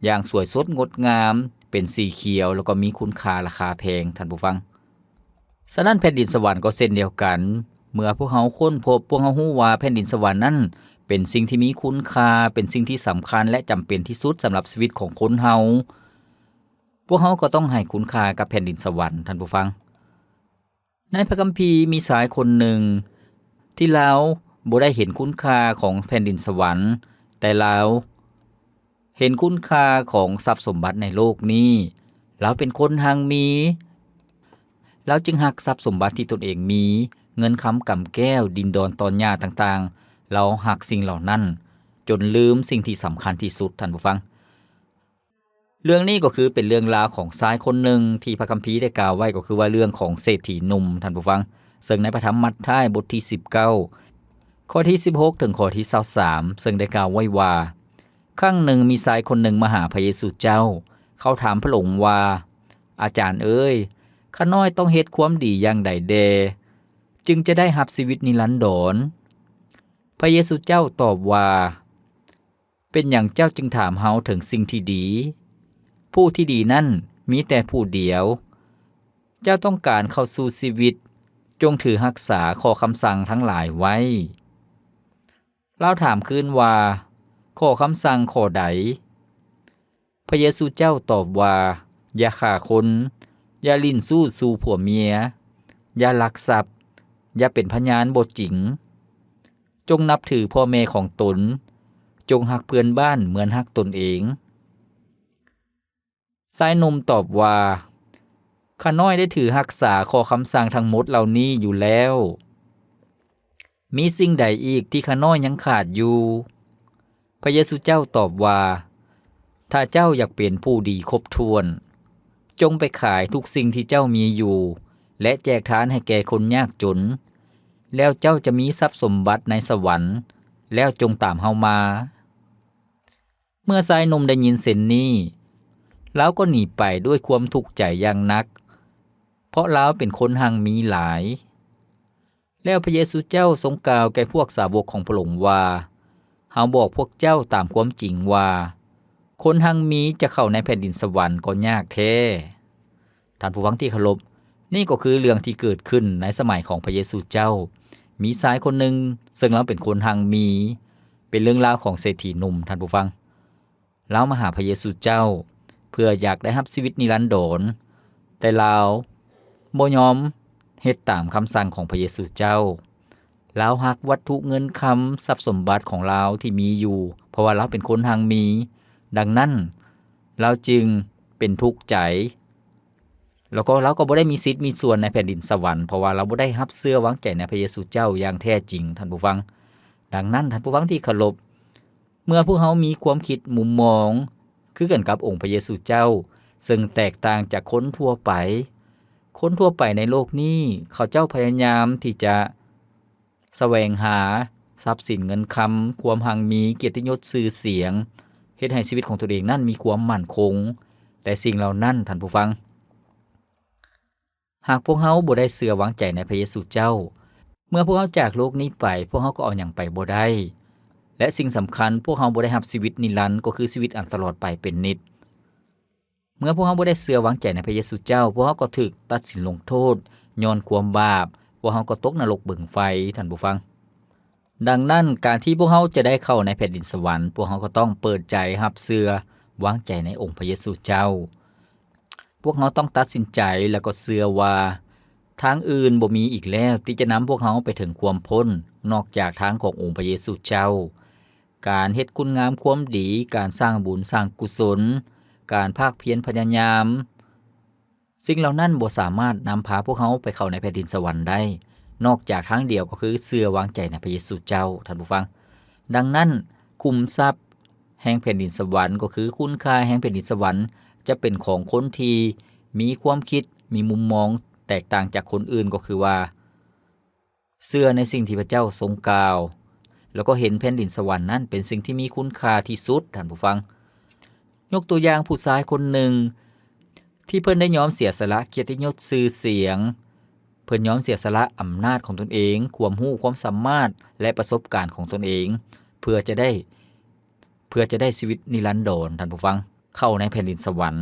ຢ່າງສວຍສົດງົດງາມ, ເປັນສີຂຽວ, ແລ້ວກໍມີຄຸນຄ່າລາຄາແພງ, ທ່ານຜູ້ຟັງ. ສະນັ້ນແຜ່ນດິນສະຫວັນກໍເຊັ່ນດຽວກັນ, ເມື່ອພວກເຮົາຄົ້ນພົບ, ພວກເຮົາຮູ້ວ່າແຜ່ນດິນສະຫວັນນັ້ນເປັນສິ່ງທີ່ມີຄຸນຄ່າ, ເປັນສິ່ງທີ່ສຳຄັນ ແລະ ຈຳເປັນທີ່ສຸດສຳລັບຊີວິດຂອງຄົນເຮົາ, ພວກເຮົາກໍຕ້ອງໃຫ້ຄຸນຄ່າກັບແຜ່ນດິນສະຫວັນ, ທ່ານຜູ້ຟັງ. ໃນພະຄຳພີມີຊາຍຄົນໜຶ່ງທີ່ລາວບໍ່ໄດ້ເຫັນຄຸນຄ່າຂອງແຜ່ນດິນສະຫວັນ, ແຕ່ລາວ ເຫັນຄຸນຄ່າຂອງຊັບສົມບັດໃນໂລກນີ້. ລາວເປັນຄົນຮັ່ງມີ. ລາວຈຶ່ງຮັກຊັບສົມບັດທີ່ຕົນເອງມີ, ເງິນຄຳກຳແກ້ວ, ດິນດອນຕອນຫຍ້າຕ່າງໆ. ລາວຮັກສິ່ງເຫຼົ່ານັ້ນຈົນລືມສິ່ງທີ່ສຳຄັນທີ່ສຸດ, ທ່ານຜູ້ຟັງ. ເລື່ອງນີ້ກໍຄືເປັນເລື່ອງລາວຂອງຊາຍຄົນໜຶ່ງທີ່ພະຄຳພີໄດ້ກ່າວໄວ້, ກໍຄືວ່າເລື່ອງຂອງເສດຖີໜຸ່ມ, ທ່ານຜູ້ຟັງ, ເຊິ່ງໃນພະທຳມັດທາຍບົດທີສິບເກົ້າ ຂໍ້ທີສິບຫົກ ເຖິງຂໍ້ທີຊາວສາມ ເຊິ່ງໄດ້ກ່າວໄວ້ວ່າ, ຄັ້ງໜຶ່ງມີຊາຍຄົນໜຶ່ງມາຫາພະເຢຊູເຈົ້າ. ເຂົາຖາມພະອົງວ່າ, ອາຈານເອີຍ, ຂ້ານ້ອຍຕ້ອງເຮັດຄວາມດີຢ່າງໃດແດ່, ຈຶ່ງຈະໄດ້ຮັບຊີວິດນິລັນດອນ? ພະເຢຊູເຈົ້າຕອບວ່າ, ເປັນຫຍັງເຈົ້າຈຶ່ງຖາມເຮົາເຖິງສິ່ງທີ່ດີ? ຜູ້ທີ່ດີນັ້ນມີແຕ່ຜູ້ດຽວ. ເຈົ້າຕ້ອງການເຂົ້າສູ່ຊີວິດ, ຈົ່ງຖືຮັກສາຂໍ້ຄຳສັ່ງທັງຫຼາຍໄວ້. ລາວຖາມຄືນວ່າ, ຂໍ້ຄຳສັ່ງຂໍ້ໃດ? ພະເຢຊູເຈົ້າຕອບວ່າ, ຢ່າຂ້າຄົນ, ຢ່າຫຼິ້ນຊູ້ສູ່ຜົວເມຍ, ຢ່າລັກຊັບ, ຢ່າເປັນພະຍານບໍ່ຈິງ, ຈົ່ງນັບຖືພໍ່ແມ່ຂອງຕົນ, ຈົ່ງຮັກເພື່ອນບ້ານເໝືອນຮັກຕົນເອງ. ຊາຍໜຸ່ມຕອບວ່າ, ຂ້ານ້ອຍໄດ້ຖືຮັກສາຂໍ້ຄຳສັ່ງທັງໝົດເຫຼົ່ານີ້ຢູ່ແລ້ວ. ມີສິ່ງໃດອີກທີ່ຂ້ານ້ອຍຍັງຂາດຢູ່? ພະເຢຊູເຈົ້າຕອບວ່າ, ຖ້າເຈົ້າຢາກເປັນຜູ້ດີຄົບຖ້ວນ, ຈົ່ງໄປຂາຍທຸກສິ່ງທີ່ເຈົ້າມີຢູ່ ແລະ ແຈກທານໃຫ້ແກ່ຄົນຍາກຈົນ, ແລ້ວເຈົ້າຈະມີຊັບສົມບັດໃນສະຫວັນ, ແລ້ວຈົ່ງຕາມເຮົາມາ. ເມື່ອຊາຍໜຸ່ມໄດ້ຍິນເຊັ່ນນີ້, ລາວກໍໜີໄປດ້ວຍຄວາມທຸກໃຈຢ່າງໜັກ, ເພາະລາວເປັນຄົນຮັ່ງມີຫຼາຍ. ແລ້ວພະເຢຊູເຈົ້າຊົງກ່າວແກ່ພວກສາວົກຂອງພະອົງວ່າ, ເຮົາບອກພວກເຈົ້າຕາມຄວາມຈິງວ່າ, ຄົນຮັ່ງມີຈະເຂົ້າໃນແຜ່ນດິນສະຫວັນກໍຍາກແທ້. ທ່ານຜູ້ຟັງທີ່ເຄົາລົບ, ນີ້ກໍຄືເລື່ອງທີ່ເກີດຂຶ້ນໃນສະໄໝຂອງພະເຢຊູເຈົ້າ. ມີຊາຍຄົນໜຶ່ງເຊິ່ງລາວເປັນຄົນຮັ່ງມີ, ເປັນເລື່ອງລາວຂອງເສດຖີໜຸ່ມ, ທ່ານຜູ້ຟັງ. ລາວມາຫາພະເຢຊູເຈົ້າເພື່ອຢາກໄດ້ຮັບຊີວິດນິລັນດອນ, ແຕ່ລາວບໍ່ຍອມເຮັດຕາມຄຳສັ່ງຂອງພະເຢຊູເຈົ້າ. ລາວຮັກວັດຖຸເງິນຄຳຊັບສົມບັດຂອງລາວທີ່ມີຢູ່, ເພາະວ່າລາວເປັນຄົນຮັ່ງມີ. ດັ່ງນັ້ນ, ລາວຈຶ່ງເປັນທຸກໃຈ ແລ້ວກໍລາວກໍບໍ່ໄດ້ມີສິດມີສ່ວນໃນແຜ່ນດິນສະຫວັນ ເພາະວ່າລາວບໍ່ໄດ້ຮັບເຊື່ອວາງໃຈໃນພະເຢຊູເຈົ້າຢ່າງແທ້ຈິງ, ທ່ານຜູ້ຟັງ. ດັ່ງນັ້ນ, ທ່ານຜູ້ຟັງທີ່ເຄົາລົບ, ເມື່ອພວກເຮົາມີຄວາມຄິດມຸມມອງຄືກັນກັບອົງພະເຢຊູເຈົ້າ, ເຊິ່ງແຕກຕ່າງຈາກຄົນທົ່ວໄປ, ຄົນທົ່ວໄປໃນໂລກນີ້ ເຂົາເຈົ້າພະຍາຍາມທີ່ຈະ ສະແຫວງຫາຊັບສິນເງິນຄຳ, ຄວາມຮັ່ງມີ, ກຽດຕິຍົດ, ຊື່ສຽງ, ເຮັດໃຫ້ຊີວິດຂອງຕົນເອງນັ້ນມີຄວາມໝັ້ນຄົງ. ແຕ່ສິ່ງເຫຼົ່ານັ້ນ, ທ່ານຜູ້ຟັງ, ຫາກພວກເຮົາບໍ່ໄດ້ເຊື່ອວາງໃຈໃນພະເຢຊູເຈົ້າ, ເມື່ອພວກເຮົາຈາກໂລກນີ້ໄປ, ພວກເຮົາກໍເອົາຫຍັງໄປບໍ່ໄດ້. ແລະ ສິ່ງສຳຄັນ, ພວກເຮົາບໍ່ໄດ້ຮັບຊີວິດນິລັນ, ກໍຄືຊີວິດອັນຕະຫຼອດໄປເປັນນິດ. ເມື່ອພວກເຮົາບໍ່ໄດ້ເຊື່ອວາງໃຈໃນພະເຢຊູເຈົ້າ, ພວກເຮົາກໍຖືກຕັດສິນລົງໂທດຍ້ອນຄວາມບາບ, ພວກເຮົາກໍຕົກນະລົກເບິ່ງໄຟ, ທ່ານຜູ້ຟັງ. ດັ່ງນັ້ນ, ການທີ່ພວກເຮົາຈະໄດ້ເຂົ້າໃນແຜ່ນດິນສະຫວັນ, ພວກເຮົາກໍຕ້ອງເປີດໃຈຮັບເຊື່ອວາງໃຈໃນອົງພະເຢຊູເຈົ້າ. ພວກເຮົາຕ້ອງຕັດສິນໃຈ ແລ້ວກໍເຊື່ອວ່າທາງອື່ນບໍ່ມີອີກແລ້ວທີ່ຈະນຳພວກເຮົາໄປເຖິງຄວາມພົ້ນ ນອກຈາກທາງຂອງອົງພະເຢຊູເຈົ້າ. ການເຮັດຄຸນງາມຄວາມດີ, ການສ້າງບຸນສ້າງກຸສົນ, ການພາກພຽນພະຍາຍາມ, ສິ່ງເຫຼົ່ານັ້ນບໍ່ສາມາດນຳພາພວກເຮົາໄປເຂົ້າໃນແຜ່ນດິນສະຫວັນໄດ້, ນອກຈາກທາງດຽວກໍຄືເຊື່ອວາງໃຈໃນພະເຢຊູເຈົ້າ, ທ່ານຜູ້ຟັງ. ດັ່ງນັ້ນ, ຂຸມຊັບແຫ່ງແຜ່ນດິນສະຫວັນ, ກໍຄືຄຸນຄ່າແຫ່ງແຜ່ນດິນສະຫວັນ, ຈະເປັນຂອງຄົນທີ່ມີຄວາມຄິດ, ມີມຸມມອງແຕກຕ່າງຈາກຄົນອື່ນ, ກໍຄືວ່າ ເຊື່ອໃນສິ່ງທີ່ພະເຈົ້າຊົງກ່າວ ແລ້ວກໍເຫັນແຜ່ນດິນສະຫວັນນັ້ນເປັນສິ່ງທີ່ມີຄຸນຄ່າທີ່ສຸດ, ທ່ານຜູ້ຟັງ. ຍົກຕົວຢ່າງຜູ້ຊາຍຄົນໜຶ່ງ ທີ່ເພິ່ນໄດ້ຍອມເສຍສະຫຼະກຽດຕິຍົດຊື່ສຽງ, ເພິ່ນຍອມເສຍສະຫຼະອຳນາດຂອງຕົນເອງ, ຄວາມຮູ້ຄວາມສາມາດ ແລະ ປະສົບການຂອງຕົນເອງ ເພື່ອຈະໄດ້ ເພື່ອຈະໄດ້ຊີວິດນິລັນດອນ, ທ່ານຜູ້ຟັງ, ເຂົ້າໃນແຜ່ນດິນສະຫວັນ.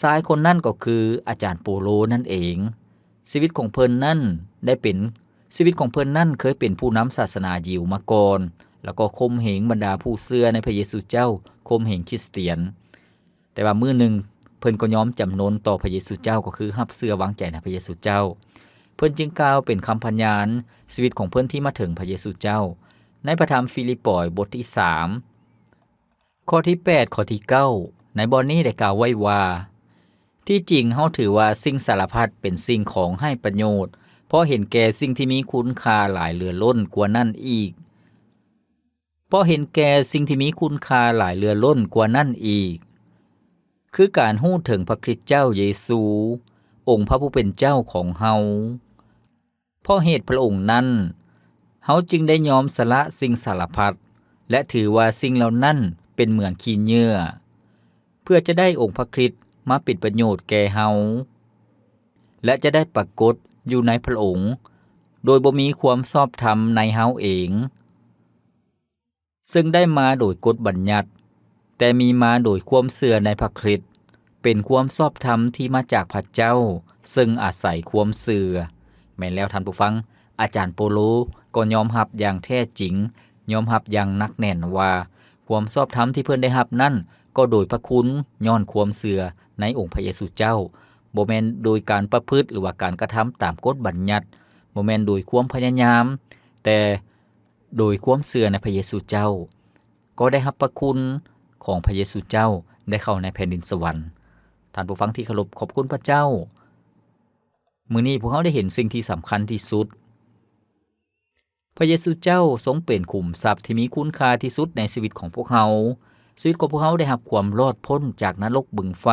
ຊາຍຄົນນັ້ນກໍຄືອາຈານໂປໂລນັ້ນເອງ. ຊີວິດຂອງເພິ່ນນັ້ນໄດ້ເປັນ, ຊີວິດຂອງເພິ່ນນັ້ນເຄີຍເປັນຜູ້ນຳສາສະໜາຢິວມາກ່ອນ, ແລ້ວກໍຂົ່ມເຫງບັນດາຜູ້ເຊື່ອໃນພະເຢຊູເຈົ້າ, ຂົ່ມເຫງຄຣິສຕຽນ. ແຕ່ວ່າມື້ໜຶ່ງເພິ່ນກໍຍອມຈຳນົນຕໍ່ພະເຢຊູເຈົ້າ, ກໍຄືຮັບເຊື່ອວາງໃຈໃນພະເຢຊູເຈົ້າ. ເພິ່ນຈຶ່ງກ່າວເປັນຄຳພະຍານຊີວິດຂອງເພິ່ນທີ່ມາເຖິງພະເຢຊູເຈົ້າ. ໃນພະທຳຟີລິບປອຍບົດທີສາມ ຂໍ້ທີແປດ ຂໍ້ທີເກົ້າ ໃນບ່ອນນີ້ໄດ້ກ່າວໄວ້ວ່າ, ທີ່ຈິງເຮົາຖືວ່າສິ່ງສາລະພັດເປັນສິ່ງຂອງໄຮ້ປະໂຫຍດ, ເພາະເຫັນແກ່ສິ່ງທີ່ມີຄຸນຄ່າຫຼາຍເຫຼືອລົ້ນກວ່ານັ້ນອີກ, ເພາະເຫັນແກ່ສິ່ງທີ່ມີຄຸນຄ່າຫຼາຍເຫຼືອລົ້ນກວ່ານັ້ນອີກ, ຄືການຮູ້ເຖິງພະຄຣິດເຈົ້າເຢຊູ, ອົງພະຜູ້ເປັນເຈົ້າຂອງເຮົາ. ເພາະເຫດພະອົງນັ້ນ, ເຮົາຈຶ່ງໄດ້ຍອມສະຫຼະສິ່ງສາລະພັດ ແລະ ຖືວ່າສິ່ງເຫຼົ່ານັ້ນເປັນເໝືອນຂີ້ເຫຍື້ອ, ເພື່ອຈະໄດ້ອົງພະຄຣິດມາເປັນປະໂຫຍດແກ່ເຮົາ ແລະ ຈະໄດ້ປາກົດຢູ່ໃນພະອົງ ໂດຍບໍ່ມີຄວາມຊອບທຳໃນເຮົາເອງ ເຊິ່ງໄດ້ມາໂດຍກົດບັນຍັດ, ແຕ່ມີມາໂດຍຄວາມເຊື່ອໃນພະຄຣິດ, ເປັນຄວາມຊອບທຳທີ່ມາຈາກພະເຈົ້າ, ເຊິ່ງອາໄສຄວາມເຊື່ອ. ແມ່ນແລ້ວທ່ານຜູ້ຟັງ, ອາຈານໂປໂລກໍຍອມຮັບຢ່າງແທ້ຈິງ, ຍອມຮັບຢ່າງໜັກແໜ້ນວ່າ ຄວາມຊອບທຳທີ່ເພິ່ນໄດ້ຮັບນັ້ນ ກໍໂດຍພະຄຸນຍ້ອນຄວາມເຊື່ອໃນອົງພະເຢຊູເຈົ້າ, ບໍ່ແມ່ນໂດຍການປະພຶດ ຫຼືວ່າການກະທຳຕາມກົດບັນຍັດ, ບໍ່ແມ່ນໂດຍຄວາມພະຍາຍາມ, ແຕ່ ໂດຍຄວາມເຊື່ອໃນພະເຢຊູເຈົ້າ, ກໍໄດ້ຮັບພະຄຸນຂອງພະເຢຊູເຈົ້າ, ໄດ້ເຂົ້າໃນແຜ່ນດິນສະຫວັນ. ທ່ານຜູ້ຟັງທີ່ເຄົາລົບ, ຂອບຄຸນພະເຈົ້າ. ມື້ນີ້ພວກເຮົາໄດ້ເຫັນສິ່ງທີ່ສຳຄັນທີ່ສຸດ. ພະເຢຊູເຈົ້າຊົງເປັນຂຸມຊັບທີ່ມີຄຸນຄ່າທີ່ສຸດໃນຊີວິດຂອງພວກເຮົາ. ຊີວິດຂອງພວກເຮົາໄດ້ຮັບຄວາມລອດພົ້ນຈາກນະລົກບຶງໄຟ,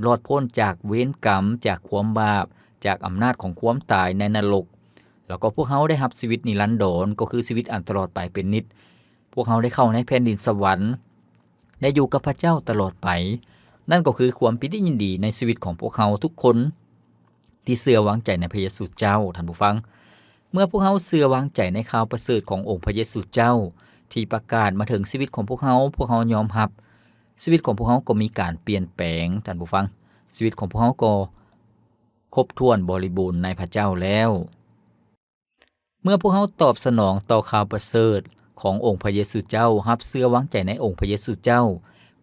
ລອດພົ້ນຈາກເວນກຳ, ຈາກຄວາມບາບ, ຈາກອຳນາດຂອງຄວາມຕາຍໃນນະລົກ. ແລ້ວກໍພວກເຮົາໄດ້ຮັບຊີວິດນິລັນດອນ, ກໍຄືຊີວິດອັນຕະຫຼອດໄປເປັນນິດ. ພວກເຮົາໄດ້ເຂົ້າໃນແຜ່ນດິນສະຫວັນ, ໄດ້ຢູ່ກັບພະເຈົ້າຕະຫຼອດໄປ. ນັ້ນກໍຄືຄວາມປີຕິຍິນດີໃນຊີວິດຂອງພວກເຮົາທຸກຄົນທີ່ເຊື່ອວາງໃຈໃນພະເຢຊູເຈົ້າ, ທ່ານຜູ້ຟັງ. ເມື່ອພວກເຮົາເຊື່ອວາງໃຈໃນຂ່າວປະເສີດຂອງອົງພະເຢຊູເຈົ້າ ທີ່ປະກາດມາເຖິງຊີວິດຂອງພວກເຮົາ, ພວກເຮົາຍອມຮັບ, ຊີວິດຂອງພວກເຮົາກໍມີການປ່ຽນແປງ, ທ່ານຜູ້ຟັງ. ຊີວິດຂອງພວກເຮົາກໍ ຄົບຖ້ວນບໍລິບູນໃນພະເຈົ້າແລ້ວ. ເມື່ອພວກເຮົາຕອບສະໜອງຕໍ່ຂ່າວປະເສີດຂອງອົງພະເຢຊູເຈົ້າ, ຮັບເຊື່ອວາງໃຈໃນອົງພະເຢຊູເຈົ້າ,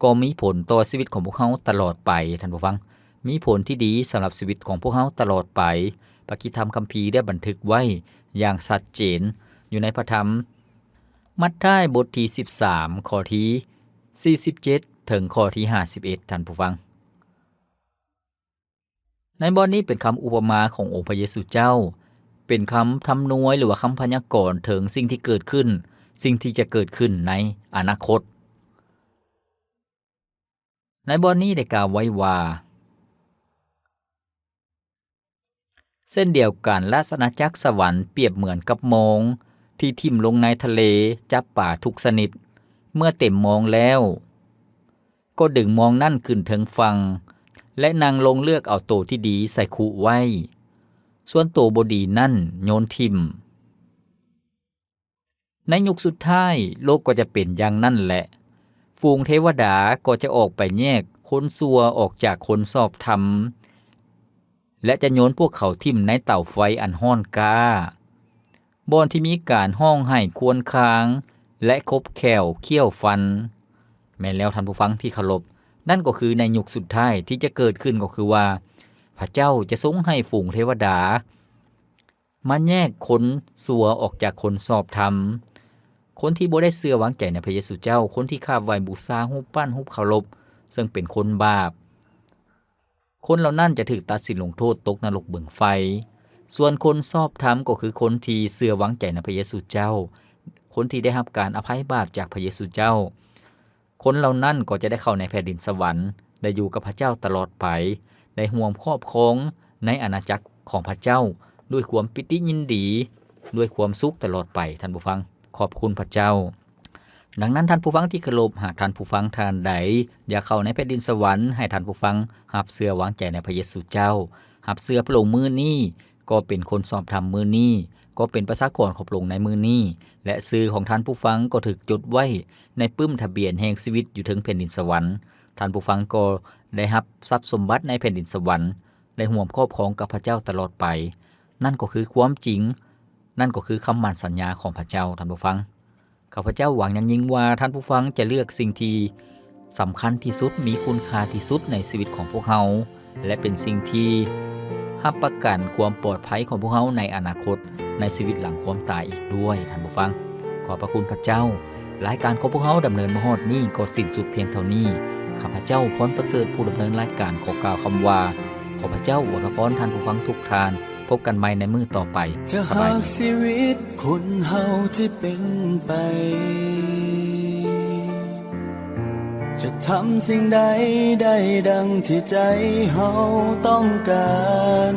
ກໍມີຜົນຕໍ່ຊີວິດຂອງພວກເຮົາຕະຫຼອດໄປ, ທ່ານຜູ້ຟັງ. ມີຜົນທີ່ດີສຳລັບຊີວິດຂອງພວກເຮົາຕະຫຼອດໄປ. ພະຄຣິສຕະທຳຄຳພີໄດ້ບັນທຶກໄວ້ຢ່າງຊັດເຈນຢູ່ໃນພະທຳມັດທາຍບົດທີສິບສາມ ຂໍ້ທີສີ່ສິບເຈັດ ເຖິງຂໍ້ທີຫ້າສິບເອັດ ທ່ານຜູ້ຟັງ. ໃນບ່ອນນີ້ເປັນຄຳອຸປະມາຂອງອົງພະເຢຊູເຈົ້າ, ເປັນຄຳທຳນວຍ ຫຼືວ່າຄຳພະຍາກອນເຖິງສິ່ງທີ່ເກີດຂຶ້ນ, ສິ່ງທີ່ຈະເກີດຂຶ້ນໃນອະນາຄົດ. ໃນບ່ອນນີ້ໄດ້ກ່າວໄວ້ວ່າ, ເຊັ່ນດຽວກັນ, ລາຊະອານາຈັກສະຫວັນປຽບເໝືອນກັບມອງທີ່ຖິ້ມລົງໃນທະເລຈັບປາທຸກຊະນິດ. ເມື່ອເຕັມມອງແລ້ວ, ກໍດຶງມອງນັ້ນຂຶ້ນເທິງຝັ່ງ ແລະ ນັ່ງລົງເລືອກເອົາໂຕທີ່ດີໃສ່ຄຸໄວ້, ສ່ວນໂຕບໍ່ດີນັ້ນໂຍນຖິ້ມ. ໃນຍຸກສຸດທ້າຍ, ໂລກກໍຈະເປັນຢ່າງນັ້ນແຫຼະ. ຝູງເທວະດາກໍຈະອອກໄປແຍກຄົນຊົ່ວອອກຈາກຄົນຊອບທຳ ແລະ ຈະໂຍນພວກເຂົາຖິ້ມໃນເຕົາໄຟອັນຮ້ອນກ້າ, ບ່ອນທີ່ມີການຮ້ອງໄຫ້ຄວນຄາງ ແລະ ຄົບແຂ້ວຄ້ຽວຟັນ. ແມ່ນແລ້ວທ່ານຜູ້ຟັງທີ່ເຄົາລົບ, ນັ້ນກໍຄືໃນຍຸກສຸດທ້າຍທີ່ຈະເກີດຂຶ້ນກໍຄືວ່າ ພະເຈົ້າຈະຊົງໃຫ້ຝູງເທວະດາ ມາແຍກຄົນຊົ່ວອອກຈາກຄົນຊອບທຳ, ຄົນທີ່ບໍ່ໄດ້ເຊື່ອວາງໃຈໃນພະເຢຊູເຈົ້າ, ຄົນທີ່ຂາບໄຫວ້ບູຊາຮູບປັ້ນຮູບເຄົາລົບ, ເຊິ່ງເປັນຄົນບາບ. ຄົນເຫຼົ່ານັ້ນຈະຖືກຕັດສິນລົງໂທດຕົກນະລົກເບິ່ງໄຟ. ສ່ວນຄົນຊອບທຳກໍຄືຄົນທີ່ເຊື່ອວາງໃຈໃນພະເຢຊູເຈົ້າ, ຄົນທີ່ໄດ້ຮັບການອະໄພບາບຈາກພະເຢຊູເຈົ້າ. ຄົນເຫຼົ່ານັ້ນກໍຈະໄດ້ເຂົ້າໃນແຜ່ນດິນສະຫວັນ, ໄດ້ຢູ່ກັບພະເຈົ້າຕະຫຼອດໄປ, ໄດ້ຮ່ວມຄອບຄອງໃນອານາຈັກຂອງພະເຈົ້າດ້ວຍຄວາມປີຕິຍິນດີ, ດ້ວຍຄວາມສຸກຕະຫຼອດໄປ, ທ່ານຜູ້ຟັງ. ຂອບຄຸນພະເຈົ້າ. ດັ່ງນັ້ນທ່ານຜູ້ຟັງທີ່ເຄົາລົບ, ຫາກທ່ານຜູ້ຟັງທ່ານໃດຢາກເຂົ້າໃນແຜ່ນດິນສະຫວັນ, ໃຫ້ທ່ານຜູ້ຟັງຮັບເຊື່ອວາງໃຈໃນພະເຢຊູເຈົ້າ, ຮັບເຊື່ອພະອົງມື້ນີ້, ກໍເປັນຄົນຊອບທຳມື້ນີ້, ກໍເປັນປະຊາກອນຂອງພະອົງໃນມື້ນີ້ ແລະ ຊື່ຂອງທ່ານຜູ້ຟັງກໍຖືກຈົດໄວ້ໃນປຶ້ມທະບຽນແຫ່ງຊີວິດຢູ່ເທິງແຜ່ນດິນສະຫວັນ. ທ່ານຜູ້ຟັງກໍໄດ້ຮັບຊັບສົມບັດໃນແຜ່ນດິນສະຫວັນ, ໄດ້ຮ່ວມຄອບຄອງກັບພະເຈົ້າຕະຫຼອດໄປ. ນັ້ນກໍຄືຄວາມຈິງ, ນັ້ນກໍຄືຄຳໝັ້ນສັນຍາຂອງພະເຈົ້າ, ທ່ານຜູ້ຟັງ. ຂ້າພະເຈົ້າຫວັງຢ່າງຍິ່ງວ່າທ່ານຜູ້ຟັງຈະເລືອກສິ່ງທີ່ສຳຄັນທີ່ສຸດ, ມີຄຸນຄ່າທີ່ສຸດໃນຊີວິດຂອງພວກເຮົາ ແລະ ເປັນສິ່ງທີ່ຮັບປະກັນຄວາມປອດໄພຂອງພວກເຮົາໃນອະນາຄົດ, ໃນຊີວິດຫຼັງຄວາມຕາຍອີກດ້ວຍ, ທ່ານຜູ້ຟັງ. ຂອບພະຄຸນພະເຈົ້າ. ລາຍການຂອງພວກເຮົາດຳເນີນມາຮອດນີ້ກໍສິ້ນສຸດພຽງເທົ່ານີ້. ຂ້າພະເຈົ້າ ພອນປະເສີດ ຜູ້ດຳເນີນລາຍການ ຂໍກ່າວຄຳວ່າ ຂໍພະເຈົ້າອວຍພະພອນທ່ານຜູ້ຟັງທຸກທ່ານ. ພົບກັນໃໝ່ໃນມື້ຕໍ່ໄປ. ຖ້າຫາກຊີວິດຄົນເຮົາທີ່ເປັນໄປ ຈະທຳສິ່ງໃດໄດ້ດັ່ງທີ່ໃຈເຮົາຕ້ອງການ,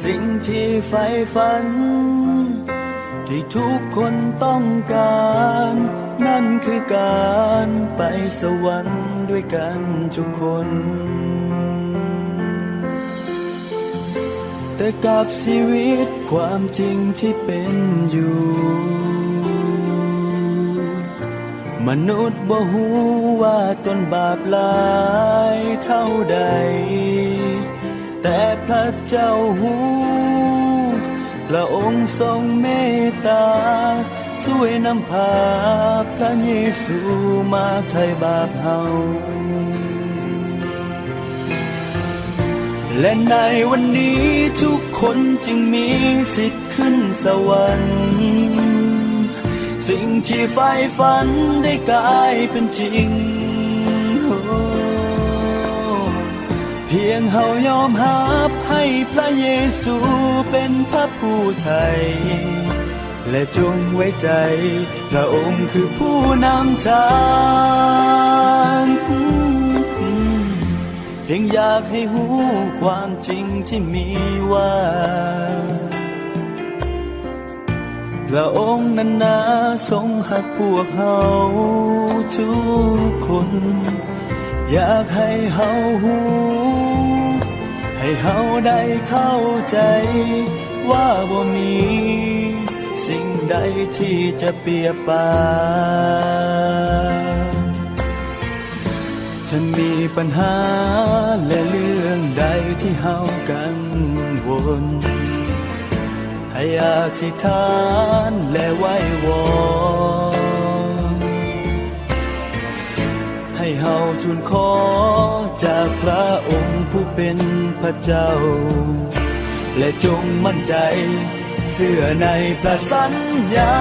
ສິ່ງທີ່ໃຝ່ຝັນ ທີ່ທຸກຄົນຕ້ອງການ ນັ້ນຄືການໄປສະຫວັນດ້ວຍກັນທຸກຄົນ. ແຕ່ກັບຊີວິດຄວາມຈິງທີ່ເປັນຢູ່ ມະນຸດບໍ່ຮູ້ວ່າຕົນບາບຫຼາຍເທົ່າໃດ, ແຕ່ພະເຈົ້າຮູ້, ພະອົງຊົງເມດຕາ ຊ່ວຍນຳພາພະເຢຊູມາໄຖ່ບາບເຮົາ. ແລະໃນວັນນີ້ທຸກຄົນຈຶ່ງມີສິດຂຶ້ນສະຫວັນ, ສິ່ງທີ່ໃຝ່ຝັນໄດ້ກາຍເປັນຈິງ. ພຽງເຮົາຍອມຮັບໃຫ້ພະເຢຊູເປັນພະຜູ້ໄຖ່ ແລະຈົ່ງໄວ້ໃຈພະອົງຄືຜູ້ນຳທາງ. ພຽງຢາກໃຫ້ຮູ້ຄວາມຈິງທີ່ມີວ່າ ພະອົງນັ້ນນາຊົງຮັກພວກເຮົາທຸກຄົນ. ຢາກໃຫ້ເຮົາຮູ້, ໃຫ້ເຮົາໄດ້ເຂົ້າໃຈວ່າບໍ່ມີສິ່ງໃດທີ່ຈະປຽບປານ. ຖ້າມີບັນຫາ ແລະ ເລື່ອງໃດທີ່ເຮົາກັງວົນ, ໃຫ້ອະທິຖານ ແລະ ໄຫວ້ວອນ, ໃຫ້ເຮົາທູນຂໍຈາກພະອົງຜູ້ເປັນພະເຈົ້າ, ແລະ ຈົ່ງໝັ້ນໃຈເຊື່ອໃນພະສັນຍາ.